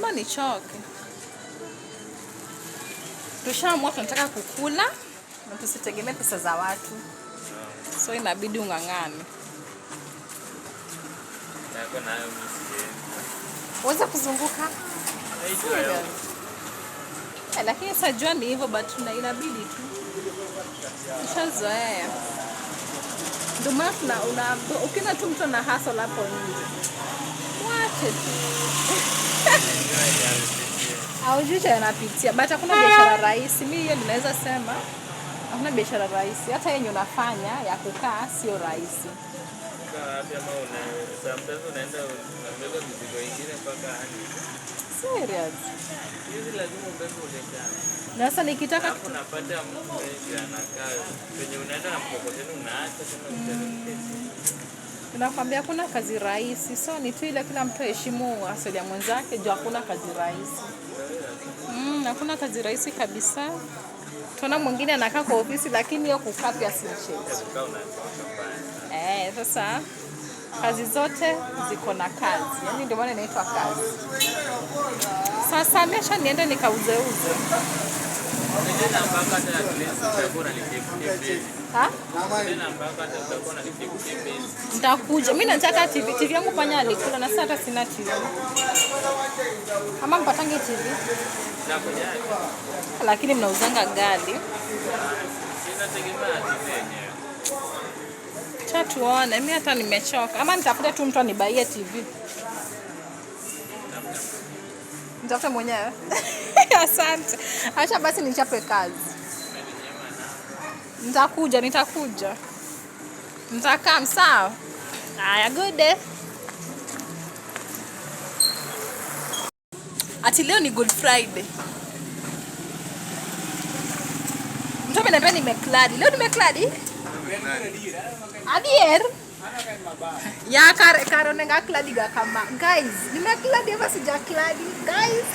Lazima nichoke. Tushaamua tunataka kukula na tusitegemee pesa za watu, so inabidi ung'ang'ane. Yako nayo mimi siwezi. Uweze kuzunguka. Serious. Eh, lakini sasa jua ni hivyo, but inabidi tu, ushazoea. Ndio maana ukiona tu mtu ana hustle hapo nje, mwache tu. Najua yenye amepitia. Haujui cha anapitia, but hakuna biashara rahisi. Mi hiyo ninaweza sema hakuna biashara rahisi, hata yenye unafanya ya kukaa sio rahisi. Kaa wapi ama sometimes unaenda unabeba mizigo ingine mpaka hadi. Serious. Hizi lazima ubebe uletane. Na sasa nikitaka Alafu unapata mtu wengi anakaa penye unaenda na mkokoteni, unaacha tena uteremke chini. Nakwambia hakuna kazi rahisi, so ni tu ile kila mtu aheshimu asili ya mwenzake juu hakuna kazi rahisi. Hakuna kazi rahisi kabisa. Tunaona mwingine anakaa kwa ofisi, lakini hiyo kukaa pia si mchezo. Kukaa unachoka mbaya. Eh, sasa kazi zote ziko na kazi, yaani ndio maana inaitwa kazi. Sasa mesha niende nikauzeuze. Tena ambako hata at least utakuwa unalipia base. Ha? Tena ambako hata utakuwa unalipia base. Nitakuja. Mimi nataka TV. TV yangu panya alikula na sasa hata sina TV. Ama mpatange TV? Nakujali. Lakini mnauzanga gali. Inategemea na TV yenyewe. Cha tuone. Mimi hata nimechoka. Ama nitafute tu mtu anibaie TV. Nitafute mwenyewe. Asante. Acha basi nichape kazi. Nitakuja, nitakuja. Nitakaa, sawa? Haya, good day. Ati leo ni Good Friday. Mtu ameniambia nimekladi. Leo nimekladi? Adier? Ya kare kare nenga kladi ga kama. Guys, nimekladi ama sijakladi? Guys.